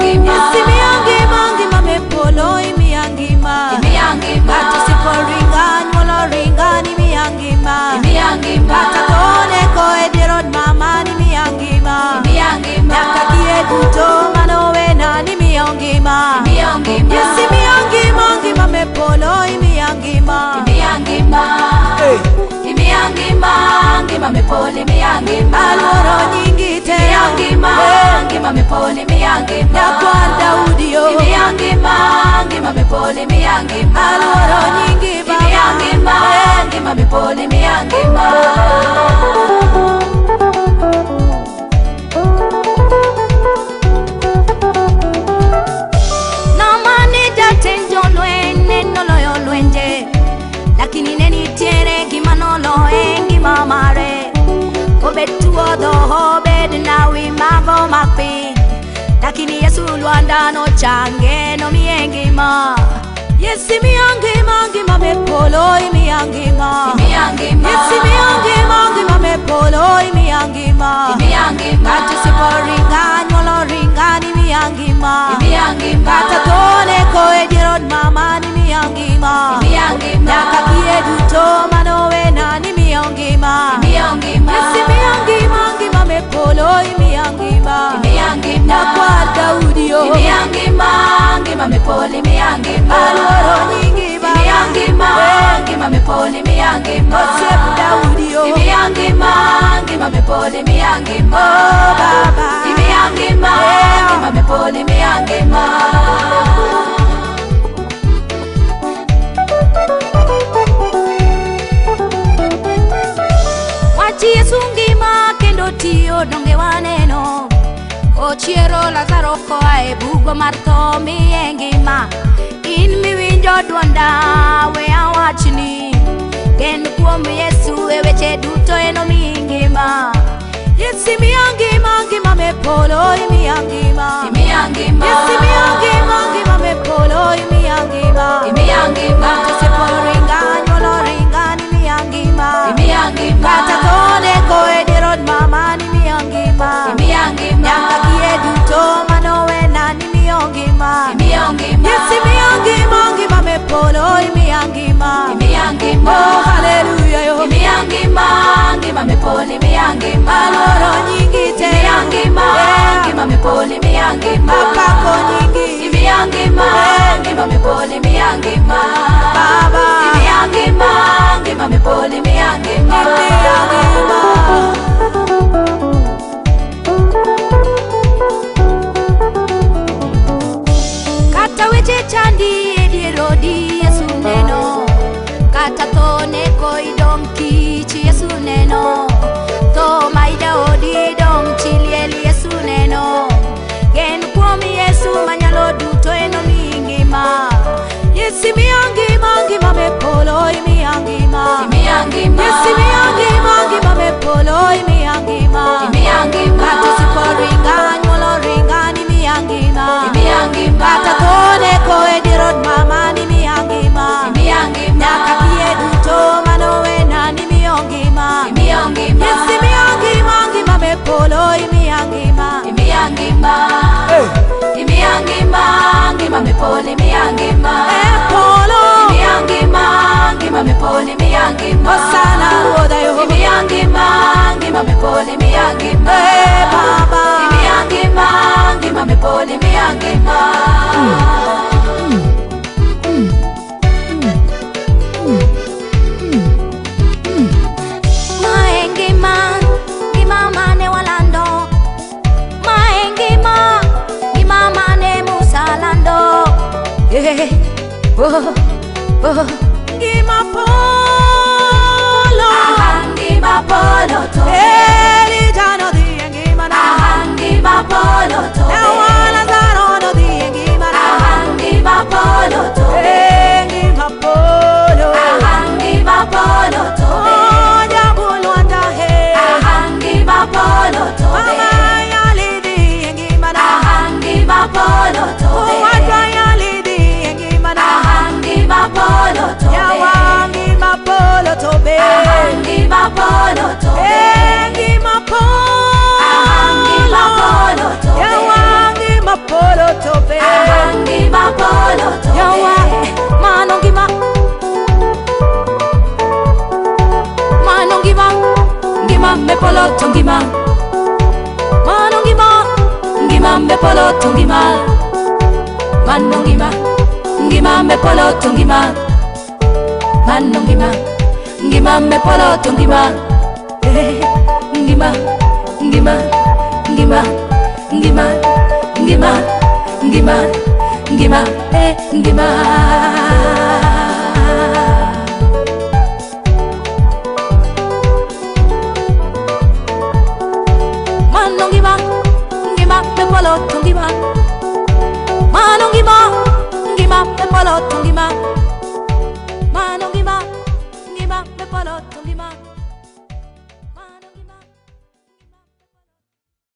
Imiya ngima. Yesu imiya ngima, ngima me polo imiya ngima. Imiya ngima. Kata osiep oringa, anyuola oringa ni miya ngima. Imiya ngima. Kata tho neko e dier od mama ni miya ngima. Imiya ngima. Nyaka kiye duto manowena ni miyo ngima. Imiya ngima. Yesu imiya ngima, ngima me polo imiya ngima. Imiya ngima. Hey. Imiya ngima, ngima me polo imiya ngima. Aluoro nyingi te. Imiya ngima, Hey. ngima me polo imiya ngima. Nyakwar Daudi yo. Imiya ngima, ngima me polo imiya ngima. Aluoro nyingi baba. Imiya ngima, Hey. ngima me polo imiya ngima. Nomane jatend jolweny ne noloyo lwenje, lakini ne nitiere gima noloye ngima mare. Obed tuo dhoho, obed nawi mago mak piny, lakini Yesu lwanda nochange nomiye ngima. Yesu imiya ngima, ngima me polo imiya ngima. Imiya ngima. Yesu imiya ngima, ngima me polo imiya ngima. Imiya ngima. Kata osiep oringa, anyuola oringa ni miya ngima. Imiya ngima. Kata tho neko e dier od mama ni miya ngima. Imiya ngima. Nyaka kiye duto manowena ni miyo ngima. Imiya ngima. Yesu imiya ngima, ngima me polo imiya ngima. Imiya ngima. Nyakwar Daudi yo. Imiya ngima, ngima me polo imiya ngima. Aluoro nyingi baba. Imiya ngima, Eh. ngima me polo imiya ngima. Osiep Daudi yo. Imiya ngima, ngima me polo imiya ngima. Oh baba. Imiya ngima, Yeah. ngima me polo imiya ngima. Wach Yesu ngima kendo tiyo donge waneno. Ochiero Lazaro koa e bugo mar tho miye ngima. In miwinjo dwonda we awachni. Gen kuom Yesu e weche duto enomiyi ngima. Yesu imiya ngima, ngima me polo imiya ngima. Imiya ngima. Yesu imiya ngima, ngima me polo imiya ngima. Imiya ngima. Kata osiep oringa, anyuola oringa ni miya ngima. Imiya ngima. Kata tho neko e dier od mama ni miyo ngima. Imiya ngima. Nyaka kiye duto manowena ni miyo ngima. Imiya ngima. Yesu imiya ngima, ngima me polo imiya ngima. Imiya ngima. Oh haleluya yo. Imiya ngima, ngima me polo imiya ngima. Aluoro nyingi te. Imiya ngima, Yeah. ngima me polo imiya ngima. Apako nyingi. Imiya ngima, Yeah. ngima me polo imiya ngima. Baba. Imiya ngima, ngima me polo imiya ngima. Imiya ngima. Kata weche chandi e dier odi Yesu neno. Kata tho neko idong' kich Yesu neno. Tho ma ijaodi idong' chi liel Yesu neno. Gen kuom Yesu manyalo duto enomiyi ngima. Yesu imiya ngima, ngima me polo imiya ngima. Imiya ngima. Yesu imiya ngima, ngima me polo imiya ngima. Imiya ngima. Kata osiep oringa, anyuola oringa ni miya ngima. Imiya ngima. Kata tho neko e dier od mama ni miya ngima. Imiya ngima. Nyaka kiye duto manowena ni miyo ngima. Imiya ngima. Yesu imiya ngima, ngima me polo imiya ngima. Imiya ngima. Imiya ngima, ngima me polo imiya ngima. E polo. Imiya ngima, ngima me polo imiya ngima. Osana ruodha yo. Imiya ngima, ngima me polo imiya ngima. E baba. Imiya ngima, ngima me polo imiya ngima. Mae ngima, ngima mane walando. Mae ngima, ngima mane Musa lando. Eh, oh, oh. Ngima polo. Aha, ngima polo to. Elija nodhi e ngimana. Aha, ngima polo to. Yawa Lazaro nodhi e ngimana. Aha, ngima polo to. Eh, ngima polo. Aha, ngima polo to. Oh, jabulwanda he. Aha, ngima polo to. Mama yali dhi e ngimana. Aha, ngima polo to. Owadwa yali dhi e ngimana. Aha, ngima polo to. Yawa ngima polo to be. Aha, ngima polo to. Eh, ngima polo. Aha, ngima polo to. Yawa ngima Mano ngima, ngima me polo to ngima. Mano ngima, ngima me polo to ngima. Eh, ngima, ngima, ngima, ngima, ngima, ngima, ngima, eh, ngima. Mano ngima, ngima me polo to ngima. Mano ngima, ngima me polo to ngima. Mano ngima, ngima me polo to ngima.